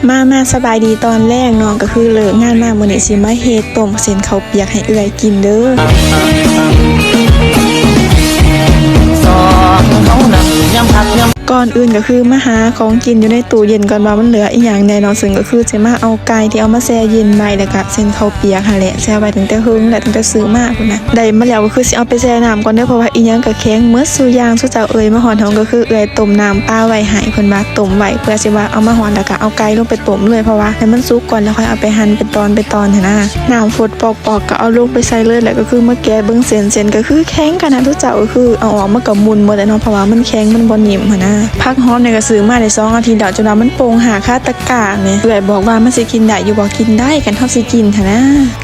ມາ ມາ ສະບາຍດີຕອນແລງເນາະ ກໍຄືເລີກງານມາມື້ນີ້ຊິມາເຮັດຕົ້ມເສັ້ນເຂົ້າປຽກໃຫ້ເອື້ອຍກິນເດີ້. ກ່ອນອື່ນກໍຄືມາຫາຂອງກິນຢູ່ໃນຕູ້ເຢັນກ່ອນວ່າມັນເຫຼືອອີ່ຫຍັງແດ່ເນາະ ເຊິ່ງກໍຄືຊິມາເອົາໄກ່ທີ່ເອົາມາແຊ່ເຢັນໄວ້ ແລ້ວກະເສັ້ນເຂົ້າປຽກຫັ້ນແຫຼະ ແຊ່ໄວ້ຕັ້ງແຕ່ເຫິງແລ້ວ ຕັ້ງແຕ່ຊື້ມາພຸ້ນນະ. ໄດ້ມາແລ້ວກໍຄືຊິເອົາໄປແຊ່ນ້ຳກ່ອນເດີ້ ເພາະວ່າອີ່ຫຍັງກໍແຂງໝົດສູ່ຢ່າງ. ສູ່ເຈົ້າເອື້ອຍມາຮອດຫ້ອງກໍຄືເອື້ອຍຕົ້ມນ້ຳປາໄວ້ໃຫ້ ເພິ່ນວ່າຕົ້ມໄວ້ເພື່ອຊິວ່າເອົາມາຮອດແລ້ວກໍເອົາໄກ່ລົງໄປຕົ້ມເລີຍ ເພາະວ່າໃຫ້ມັນສຸກກ່ອນແລ້ວຄ່ອຍເອົາໄປຫັ່ນເປັນຕອນເປັນຕອນຫັ້ນນະ. ນ້ຳຟົດປອກໆກໍເອົາລົງໄປໃສ່ເລີຍ ແລ້ວກໍຄືມາແກະເບິ່ງເສັ້ນ ເສັ້ນກໍຄືແຂງຂະໜາດ. ສູ່ເຈົ້າກໍຄືເອົາອອກມັນກໍໝຸ່ນໝົດແຫຼະເນາະ ເພາະວ່າມັນແຂງ ມັນບໍ່ນິ່ມຫັ້ນນະ. ຜັກຫອມນີ້ກໍຊື້ມາໄດ້ສອງອາທິດແລ້ວ ຈົນວ່າມັນໂປ່ງຫາຄາຕະກ້ານີ້. ເອື້ອຍບອກວ່າມັນຊິກິນໄດ້ຢູ່ບໍ່? ກິນໄດ້ ຄັນເຮົາຊິກິນຫັ້ນນະ.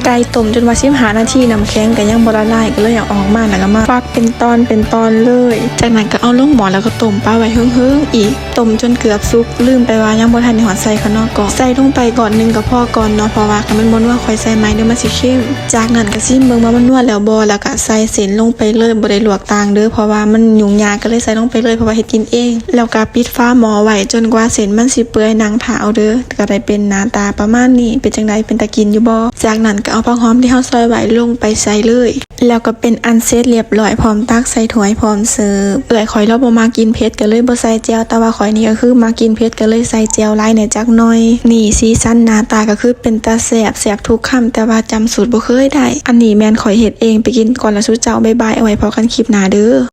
ໄກ່ຕົ້ມຈົນວ່າສິບຫ້ານາທີ ນ້ຳແຂງກໍຍັງບໍ່ລະລາຍ ກໍເລີຍເອົາອອກມາ ແລ້ວກໍມາຟັກເປັນຕອນເປັນຕອນເລີຍ. ຈາກນັ້ນກໍເອົາລົງໝໍ້ ແລ້ວກໍຕົ້ມປະໄວ້ເຫິງໆອີກ ຕົ້ມຈົນເກືອບສຸກ. ລືມໄປວ່າຍັງບໍ່ທັນໄດ້ຮອດໃສ່ຂະໜໍ້ກອງ ໃສ່ລົງໄປກ້ອນໜຶ່ງກໍພໍກ່ອນເນາະ ເພາະວ່າຄັນມັນບໍ່ນົວຄ່ອຍໃສ່ໃໝ່ເດີ້ ມັນຊິເຄັມ. ຈາກນັ້ນກໍຊີມເບິ່ງວ່າມັນນົວແລ້ວບໍ່ ແລ້ວກໍໃສ່ເສັ້ນລົງໄປເລີຍ ບໍ່ໄດ້ລວກຕ່າງເດີ້ ເພາະວ່າມັນຫຍຸ້ງຍາກ ກໍເລີຍໃສ່ລົງໄປເລີຍ ເພາະວ່າເຮັດກິນເອງ. ແລ້ວກໍປິດຝາໝໍ້ໄວ້ຈົນກວ່າເສັ້ນມັນຊິເປື່ອຍ ນັ່ງຖ້າເອົາເດີ້. ກໍໄດ້ເປັນໜ້າຕາປະມານນີ້. ເປັນຈັ່ງໃດ ເປັນຕາກິນຢູ່ບໍ່? ຈາກນັ້ນກໍເອົາຜັກຫອມທີ່ເຮົາຊອຍໄວ້ລົງໄປໃສ່ເລີຍ ແລ້ວກໍເປັນອັນເສັດລຽບຮ້ອຍ ພ້ອມຕັກໃສ່ຖ້ວຍ ພ້ອມເສີບ. ເອື້ອຍຂ້ອຍລາວບໍ່ມັກກິນເຜັດ ກໍເລີຍບໍ່ໃສ່ແຈ່ວ ແຕ່ວ່າຂ້ອຍນີ້ກໍຄືມັກກິນເຜັດ ກໍເລີຍໃສ່ແຈ່ວຫຼາຍແດ່ຈັກໜ້ອຍ. ນີ້ ສີສັນໜ້າຕາກໍຄືເປັນຕາແຊບ ແຊບທຸກຄຳ ແຕ່ວ່າຈຳສູດບໍ່ເຄີຍໄດ້. ອັນນີ້ແມ່ນຂ້ອຍເຮັດເອງ ໄປກິນກ່ອນລະສູ່ເຈົ້າ ບາຍບາຍ ເອົາໄວ້ພໍ້ກັນຄລິບໜ້າເດີ້.